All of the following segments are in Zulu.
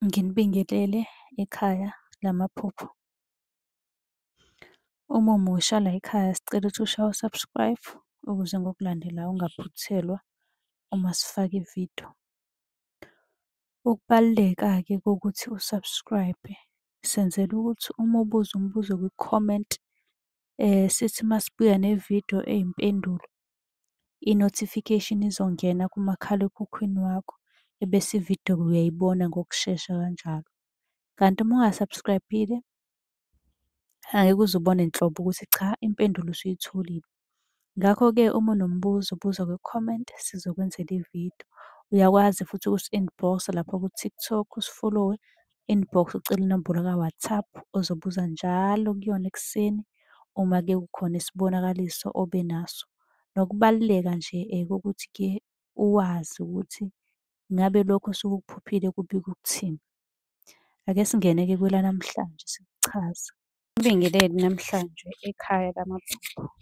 Nginibingelele ekhaya lamaphupho. Uma umusha layikhaya sicela ukuthi ushaye u-subscribe ukuze ngokulandelayo ungaphuthelwa uma sifaka ividiyo. Ukubaluleka-ke kokuthi u-subscribe-e, senzela ukuthi uma ubuza umbuzo kwi-comment, sithi uma sibuya nevidiyo eyimpendulo, i-notification izongena kumakhalekhukhwini wakho, ebese ividiyo uyayibona ngokushesha kanjalo. Kanti uma unga-subscribe-ile, angeke uze ubone nhlobo ukuthi cha impendulo usuyitholile. Ngakho-ke uma unombuzo buza kwi-comment sizokwenzela ividiyo. Uyakwazi futhi ukusi-inbox-a lapha ku-TikTok usifolowe, inbox ucele inombolo ka-WhatsApp ozobuza njalo kuyona ekuseni uma-ke kukhona isibonakaliso obe naso. Nokubaluleka nje kokuthi-ke uwazi ukuthi ngabe lokhu osuke ukuphuphile kubika ukuthini. Ake singene-ke kwelanamhlanje sikuchaze. Ngibingelele namhlanje ekhaya lamaphupho.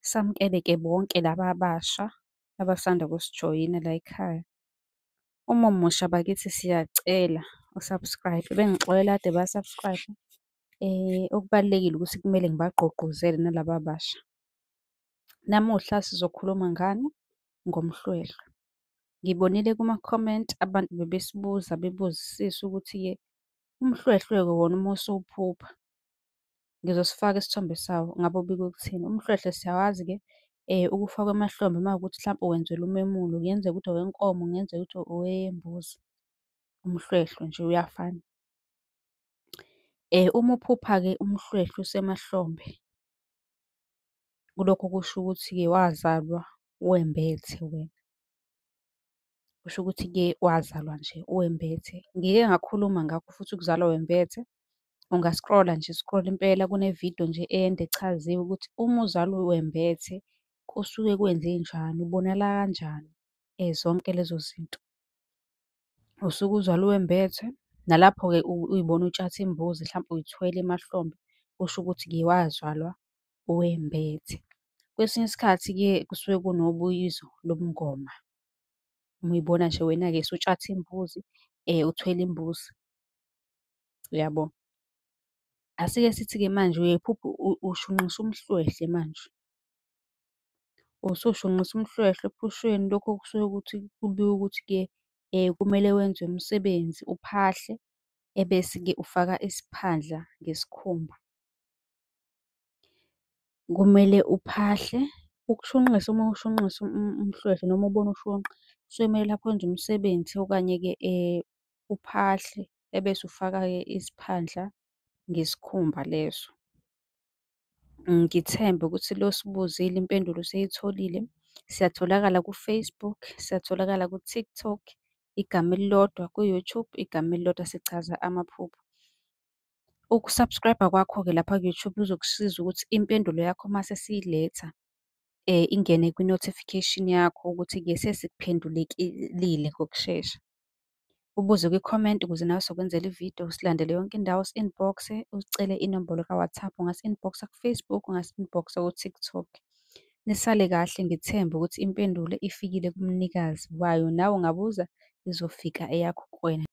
Samukele-ke bonke laba abasha abasanda kusijoyina layikhaya. Uma umusha bakithi siyacela u-subscribe. Bengixolela kade ba-subscribe-a. Okubalulekile ukuthi kumele ngibagqugquzele nalaba abasha. Namuhla sizokhuluma ngani? Ngomhlwehlwe. Ngibonile kuma-comment abantu bebesibuza bebuzisisa ukuthi-ke umhlwehlwe-ke wona uma usuwuphupha, ngizosifaka isithombe sawo, ngabe ubika ukuthini. Umhlwehlwe siyawazi-ke ukufakwa emahlombe uma kuwukuthi mhlampe wenzelwa umemulo, kungenzeka ukuthi owenkomo, kungenzeka ukuthi owembuzi, umhlwehlwe nje uyafana. Uma uphupha-ke umhlwehlwe usemahlombe, kulokho kusho ukuthi-ke wazalwa wembethe wena. Kusho ukuthi-ke wazalwa nje wembethe. Ngike ngakhuluma ngakho futhi ukuzalwa wembethe. Unga-scroll-a nje scroll-a impela kunevidiyo nje ende echaziwe ukuthi uma uzalwa wembethe kusuke kwenzenjani, ubonakala kanjani, zonke lezo zinto. Usuke uzalwe wembethe, nalapho-ke uy'bona utshatha imbuzi hlampe uyithwele emahlombe, kusho ukuthi-ke wazalwa wembethe. Kwesinye isikhathi-ke kusuke kunobizo lobungoma. Uma uy'bona nje wena-ke usutshatha imbuzi, uthwele imbuzi, uyabo. Asike sithi-ke manje uyay'phupha ushunqisa umhlwehlwe manje. Usushunqisa umhlwehlwe ephusheni, lokho kusuke kuthi kubika ukuthi-ke kumele wenze umsebenzi uphahle, ebese-ke ufaka isiphandla ngesikhumba. Kumele uphahle, ukushunqisa uma ushunqisa umhlwehlwe noma ubona ushunqa, kusuke kumele lapho wenze umsebenzi okanye-ke uphahle ebese ufaka-ke isiphandla ngesikhumba leso. Ngithembe ukuthi lo osibuzile impendulo useyitholile. Siyatholakala ku-Facebook, siyatholakala ku-TikTok, igama elilodwa, ku-YouTube, igama elilodwa, sichaza amaphupho. Uku-subscribe-a kwakho-ke lapha ku-YouTube kuzokusiza ukuthi impendulo yakho mase siyiletha ingene kwi-notification yakho ukuthi-ke sesikuphendulekile ngokushesha. Ubuze kwi-comment ukuze nawe sizokwenzela ividiyo, usilandele yonke indawo, usi-inbox-e, ucele inombolo ka-WhatsApp. Ungasi-inbox-a ku-Facebook, ungasi-inbox-a ku-TikTok. Nisale kahle, ngithembe ukuthi impendulo ifikile kumnikazi wayo. Nawe ungabuza, izofika eyakho kuwena.